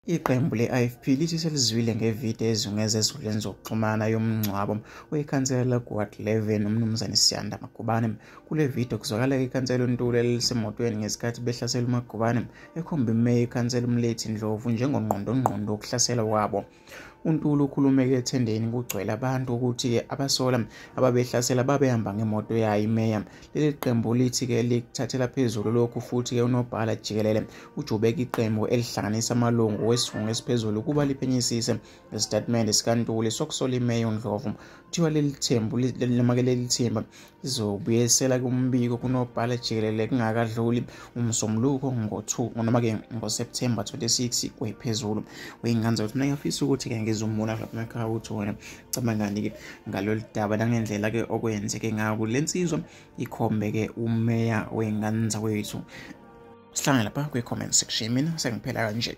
Iqembu le-IFP lithi selizwile ngevidiyo ezungeze ezinkundleni zokuxhumana yomngcwabo wekhansela laku-Ward 11 uMnumzane Siyanda Magubane. Kule vidiyo kuzwakala ikhansela uNtuli elisemotweni ngesikhathi behlasela uMagubane, ekhomba imeya ikhansela uMlethi Ndlovu njengongqondongqondo wokuhlasela kwabo. UNtuli ukhulume-ke ethendeni kugcwele abantu ukuthi-ke abasola ababehlasela babehamba ngemoto yayo imeya. Leli qembu lithi-ke likuthathela phezulu lokhu futhi-ke unobhala jikelele ujubeka iqembu elihlanganisa amalungu wesigungu esiphezulu ukuba liphenyisise isitatimende sikaNtuli sokusola imeya uNdlovu. Kuthiwa leli thembu noma-ke leli thimba lizobuyisela umbiko kunobhala jikelele kungakadluli uMsombuluko ngo-2 noma-ke ngoSepthemba 26 kwephezulu. Uyinganza ukuthi mina ngiyafisa ukuthi-ke ngizomona lapha emakhaya ukuthi wena cabangani-ke ngalolu daba nangendlela-ke okwenzeke ngayo le nsizwa ikhombe-ke umeya wey'ngane zakwethu. Sihlangane lapha kwi-comment section, mina sengiphela kanje.